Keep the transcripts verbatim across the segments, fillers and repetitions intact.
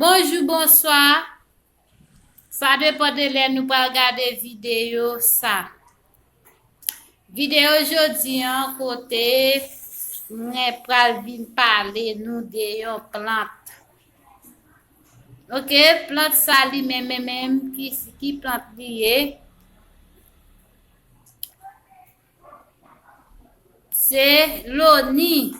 Bonjou, bonswa. Sa depann de lè nou pral gade videyo sa. Videyo jodi an kote mwen pral vin pale nou de yon plant. Ok, plant sa li menm, menm, menm, ki, ki plant li ye? Se loni.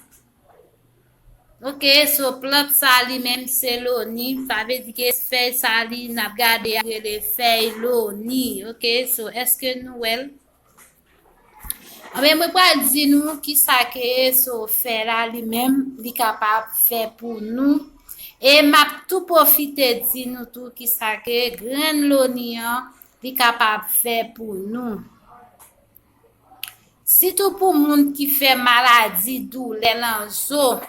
Ok, so plant sa li menm se loni. Sa vle di ke fèy sa li n ap gade a rele fèy loni. Ok, so èske nou wè l? Anben, mwen pral di nou kisa ke so fèy la li menm li kapab fè pou nou. E m ap tou pwofite di nou tou kisa ke grenn loni an li kapab fè pou nou. Sitou pou moun ki fè maladi doulè nan zo.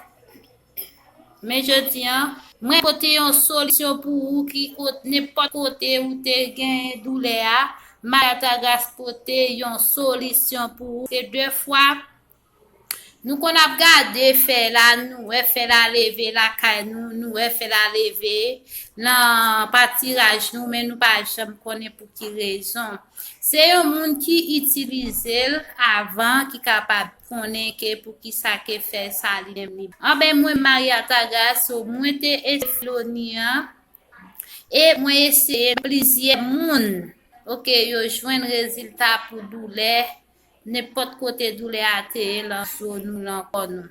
Men jodi an, mwen pote yon solisyon pou ou ki kot, nenpòt kote ou te gen doulè a, Maria Tagras pote yon solisyon pou ou. Se de fwa, nou konn ap gade fèy la, nou wè fèy la leve lakay nou, nou wè fèy la leve nan patiraj nou, men nou pa janm konnen pou ki rezon. Se yon moun ki itilize l avan ki kapab konnen ke pou kisa ke fèy sa li menm li. Anben, mwen Maria Tagras, mwen te eseye loni an, e mwen eseye plizyè moun. Ok, yo jwenn rezilta pou doulè, nenpòt kote doulè a te ye, lan zo nou, lan kò nou.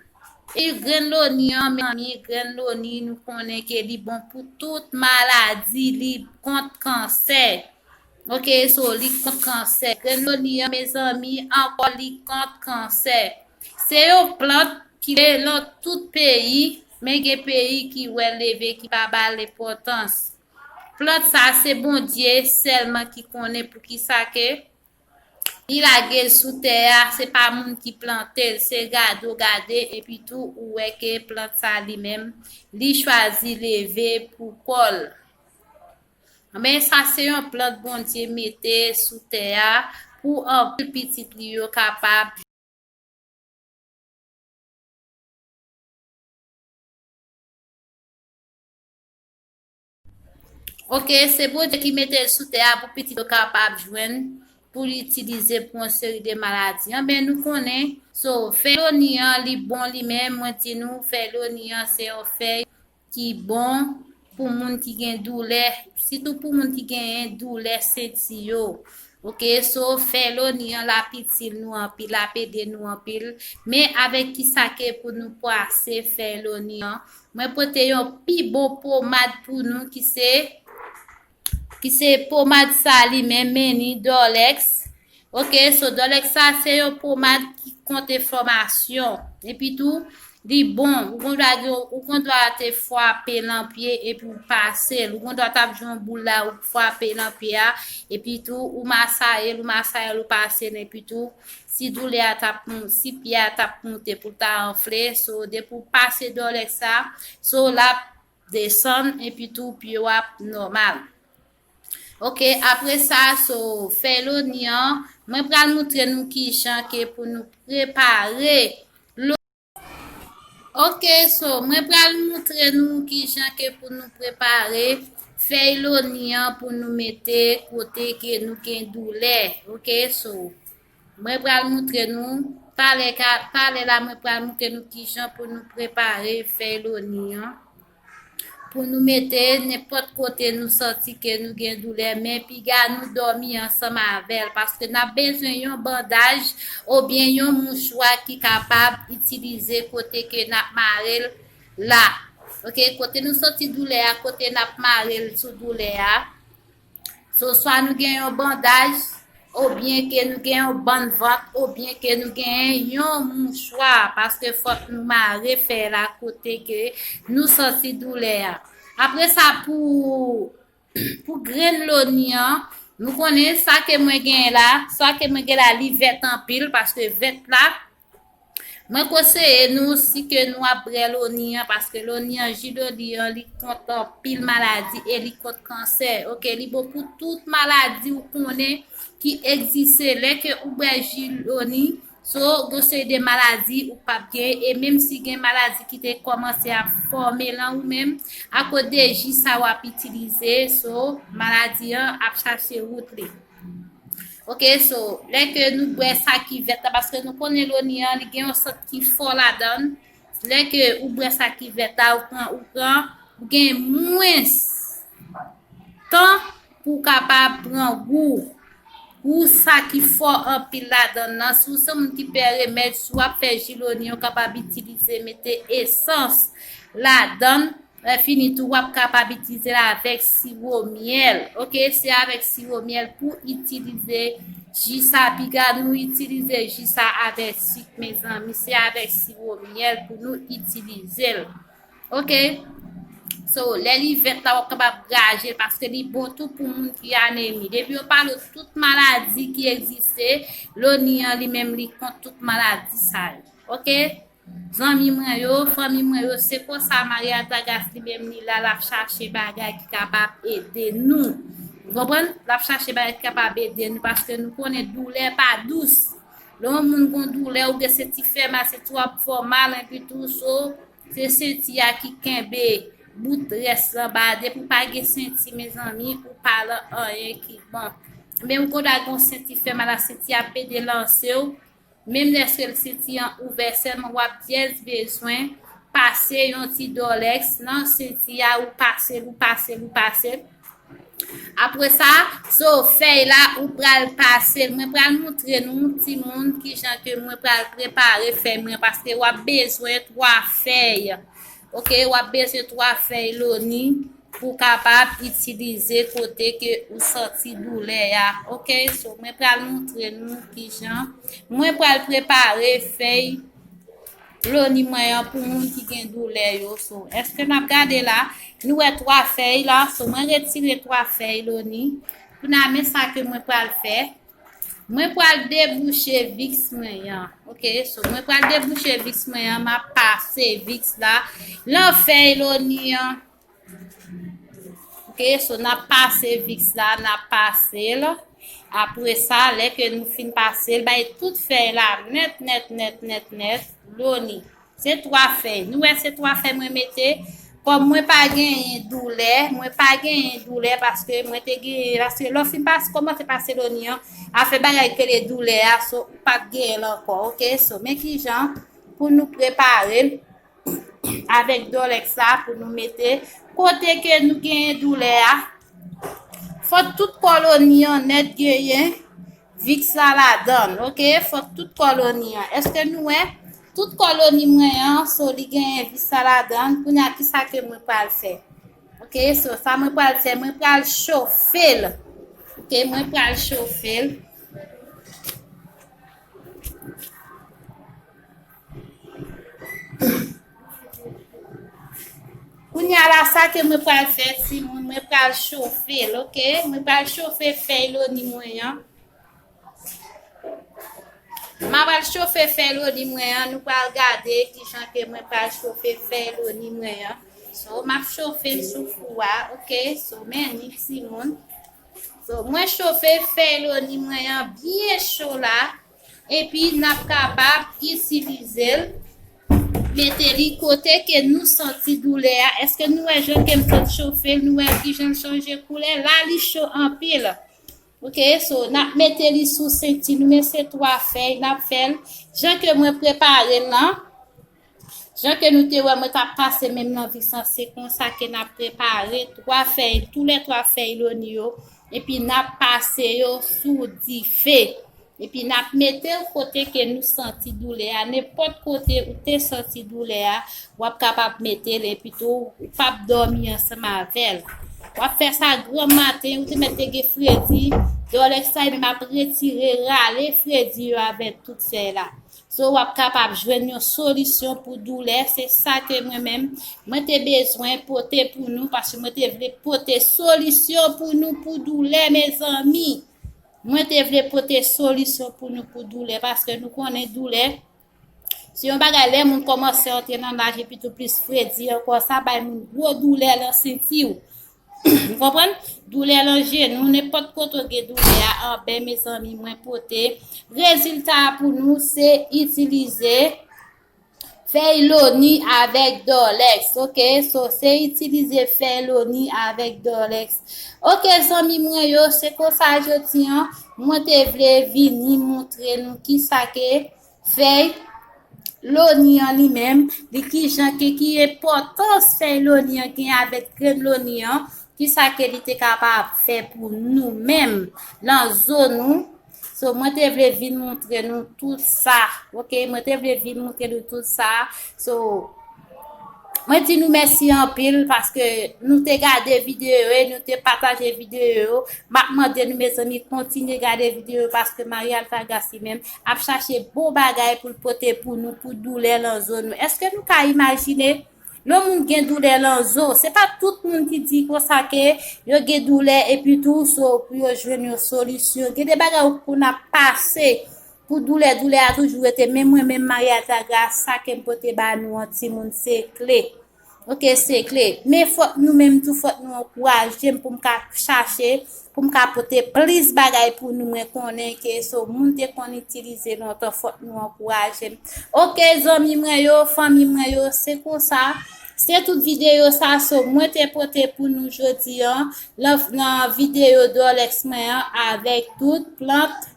E grenn loni an, mezanmi, grenn loni, nou konnen ke li bon pou tout maladi, li kont kansè. Ok, so li kont kansè. Grenn loni an, mezanmi, ankò li kont kansè. Se yon plant ki leve nan tout peyi, men gen peyi ki wè leve, ki pa ba l enpòtans. Plant sa, se Bondye sèlman ki konnen pou kisa ke li lage l sou tè a, se pa moun ki plante l, se gade w gade, epi tou ou wè ke plant sa li menm, li chwazi leve pou kò l. Men sa se yon plant Bondye mete sou tè a pou anpil pitit li yo kapab Ok, se Bondye ki mete l sou tè a pou pitit yo kapab jwenn, pou l itilize pou yon seri de maladi. Anben, nou konnen, so, fèy loni an, li bon li menm, mwen di nou, fèy loni an, se yon fèy ki bon pou moun ki gen doulè, sitou pou moun ki genyen doulè senti yo. Ok, so, fèy loni an, l ap itil nou anpil, l ap ede nou anpil. Men avèk kisa ke pou nou pase fèy loni an, mwen pote yon pi bon pomad pou nou ki se, ki se pomad sa li menm, men ni Dolex. Ok, so Dolex sa se yon pomad ki kont enflamasyon. Epi tou, li bon. Ou gendwa gen, ou gendwa te frape lan pye epi ou pase l. Ou gendwa t ap jwenn yon boul la, ou frape lan pye a, epi tou ou masaye l, ou masaye l, ou pase l, epi tou si doulè a t ap moun, si pye a t ap moute pou l ta anfle, so depi ou pase Dolex sa, so l ap desann epi tou pye w ap nòmal. Ok, apre sa, so, fèy loni an, mwen pral moutre nou kijan ke pou nou prepare lo. Ok, so, mwen pral moutre nou kijan ke pou nou prepare fèy loni an pou nou mete kote ke nou gen doulè. Ok, so, mwen pral moutre nou, talè ka, talè la mwen pral moutre nou kijan pou nou prepare fèy loni an. Pou nou mete nenpòt kote nou santi ke nou gen doulè, men piga nou dòmi ansanm avè l, paske n ap bezwen yon bandaj oubyen yon mouchwa ki kapab itilize kote ke n ap mare l la. Ok, kote nou santi doulè a, kote n ap mare l sou doulè a. So, swa nou gen yon bandaj, oubyen ke nou gen yon bann vant, oubyen ke nou gen yon mouchwa, paske fòk nou mare fèy la kote ke nou santi doulè a. Apre sa, pou, pou grenn loni an, nou konnen sa ke mwen genyen la, sa ke mwen gen la, li vèt anpil, paske vèt la, Mwen konseye nou, si ke nou ap bwè loni an, paske loni an, ji loni an, li kont anpil maladi e li kont kansè. Ok, li bon pou tout maladi ou konnen ki egziste. Lè ke ou bwè ji loni, So, gen seri de maladi ou p ap gen, e menm si gen maladi ki te kòmanse ap fòme lan ou menm, akoz de ji sa w ap itilize, so, maladi an ap chache wout li. Ok, so, lè ke nou bwè sa ki vèt la, paske nou konnen loni an, li gen yon sant ki fò ladan l. Lè ke ou bwè sa ki vèt la, ou pran, ou pran, ou gen mwens tan pou w kapab pran gou, gou sa ki fò anpil ladan l lan. Si w se moun ki pè remèd, si w ap fè ji loni, ou kapab itilize, mete esans ladan l. Lè fini tou, w ap kapab itilize l avèk siwo myèl. Ok, se avèk siwo myèl pou itilize ji sa. Piga nou itilize ji sa avèk sik, mezanmi. Se avèk siwo myèl pou nou itilize l. Ok? So, lè li vèt la, w ap kapab graje l paske li bon tou pou moun ki anemi. Depi yo pale w tout maladi ki egziste, loni an li menm li kont tout maladi sa yo. Ok? Zanmi mwen yo, fanmi mwen yo, se konsa Maria Tagas li menm li la, l ap chache bagay ki kapab ede nou. Ou konprann? L ap chache bagay ki kapab ede nou paske nou konnen doulè pa dous. Lè yon moun gon doulè, oubyen senti fè mal, senti w ap fè w mal, epi tou, so, se senti a ki kenbe bout rès lan ba. Depi w pa gen senti, mezanmi, ou pa lan anyen ki bon. Men ou konn gon senti fè mal la, senti ap pede lanse w. Menm lèske l senti an ouvè sèlman, w ap jis bezwen pase yon ti dòlèks nan senti a, ou pase l, ou pase l, ou pase l. Apre sa, so fèy la, ou pral pase l. Mwen pral montre nou timoun kijan ke mwen pral prepare fèy mwen, paske w ap bezwen twa fèy. Ok, w ap bezwen twa fèy loni pou kapab itilize kote ke ou santi doulè a. Ok, so mwen pral montre nou kijan mwen pral prepare fèy loni mwen an pou moun ki gen doulè yo. So, èske n ap gade la? Nou wè twa fèy la. So, mwen retire twa fèy loni. Kounye a, men sa ke mwen pral fè. Mwen pral debouche viks mwen an. Ok, so, mwen pral debouche viks mwen an. M ap pase viks la lan fèy loni an. Ok, so n ap pase viks la, n ap pase l. Apre sa, lè ke nou fin pase l, bay tout fèy la nèt, nèt, nèt, nèt, nèt, loni. Se twa fèy. Nou wè se twa fèy mwen mete. Kòm mwen pa genyen doulè, mwen pa genyen doulè paske mwen te genyen, paske lè w fin pase, kòmanse pase loni an, afè bagay ki rele doulè a, so, ou p ap genyen l ankò, ok? So, men kijan pou nou prepare l. Avèk dòlèks sa pou nou mete kote ke nou genyen doulè a. Fòk tout kò loni an nèt genyen viks la ladan l, ok? Fòk tout kò loni an. Èske nou wè? Tout kò loni mwen an, so li genyen viks la ladan l. Kounye a, kisa ke mwen pral fè? Ok, so sa mwen pral fè, mwen pral chofe l. Ok, mwen pral chofe l. Kounye a la, sa ke mwen pral fè, timoun, mwen pral chofe l, ok? Mwen pral chofe fèy loni mwen an. M a pral chofe fèy loni mwen an, nou pral gade kijan ke mwen pral chofe fèy loni mwen an. So, m ap chofe l sou fou a, ok? So, men ni timoun. So, mwen chofe fèy loni mwen an byen cho la. Epi n ap kapab itilize l, mete li kote ke nou santi doulè a. Èske nou wè jan ke m sot chofe l? Nou wè kijan l chanje koulè? La, li cho anpil. Ok, so, n ap mete li sou senti nou, men se twa fèy, n ap fè l jan ke mwen prepare l lan. Jan ke nou te wè, mwen t ap pase menm nan viks lan, se konsa ke n ap prepare twa fèy, toulètwa fèy loni yo, epi n ap pase yo sou dife. Epi n ap mete l kote ke nou santi doulè a. Nenpòt kote ou te santi doulè a, w ap kapab mete l, epi tou, ou p ap dòmi ansanm avè l. W ap fè sa granmmaten, ou te mèt te gen fredi, dòlèks sa, epi m ap retire, rale fredi yo avèk tout fèy la. So, w ap kapab jwenn yon solisyon pou doulè. Se sa ke mwen menm, mwen te bezwen pote pou nou, paske mwen te vle pote solisyon pou nou pou doulè, mezanmi. Mwen te vle pote solisyon pou nou pou doulè, paske nou konnen doulè, se yon bagay lè moun kòmanse antre nan laj epi tou plis fredi ankò, sa bay moun gwo doulè nan senti w. Ou konprann? Doulè nan jenou, nenpòt kote w gen doulè a, anben, mezanmi, mwen pote rezilta a pou nou, se itilize fèy loni avèk Dorlex, oke? So, se itilize fèy loni avèk Dorlex. Oke, zanmi mwen yo, se konsa jodi an, mwen te vle vini montre nou kisa ke fèy loni an li menm, li kijan ke ki enpòtans fèy loni an gen avèk grenn loni an, kisa ke li te kapab fè pou nou menm nan zo nou. So, mwen te vle vin montre nou tout sa, oke? Mwen te vle vin montre nou tout sa. So, mwen di nou mèsi anpil paske nou te gade videyo e nou te pataje videyo. M ap mande nou, mezanmi, kontinye gade videyo paske Marie Altagrace li menm ap chache bon bagay pou l pote pou nou, pou doulè nan zo nou. Èske nou ka imajine? Lè moun gen doulè nan zo, se pa tout moun ki di konsa ke yo gen doulè epi tou, so, pou yo jwenn yon solisyon. Gen de bagay ou konn ap pase pou doulè, doulè a toujou rete, men mwen menm Marie Altagrace, sa ke m pote ba nou an timoun, se kle. Oke, se kle. Men fòk nou menm tou, fòk nou ankouraje m pou m ka chache, pou m ka pote plis bagay pou nou. Mwen konnen ke so moun te konn itilize lontan, fòk nou ankouraje m. Oke, zanmi mwen yo, fanmi mwen yo, se konsa. Se tout videyo sa, so mwen te pote pou nou jodi an, nan, nan videyo Dorlex mwen an, avèk tout plant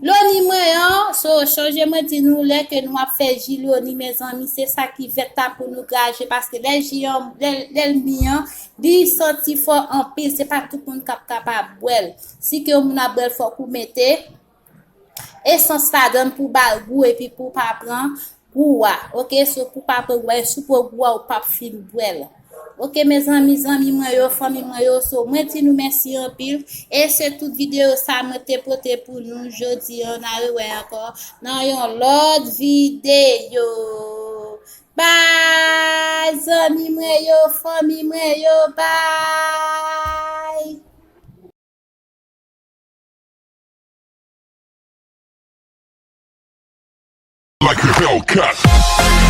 loni mwen an. So, chonje mwen di nou, lè ke nou ap fè ji loni, mezanmi, se sa ki vèt la pou nou graje, paske lè ji an, lè, lè l mi an, li santi fò anpil, se pa tout moun k ap kapab bwè l. Si ke yon moun ap bwè l, fòk ou mete esans ladan l pou ba l gou epi pou pa pran gou a. Oke, so pou pa pran gou a, e si w pran gou a, ou p ap fin bwè l. Oke, mezanmi, zanmi mwen yo, fanmi mwen yo, so mwen di nou mèsi anpil. E se tout videyo sa mwen te pote pou nou jodi an. N a rewè ankò nan yon lòt videyo. Bay, zanmi mwen yo, fanmi mwen yo, bay. Like a Hellcat.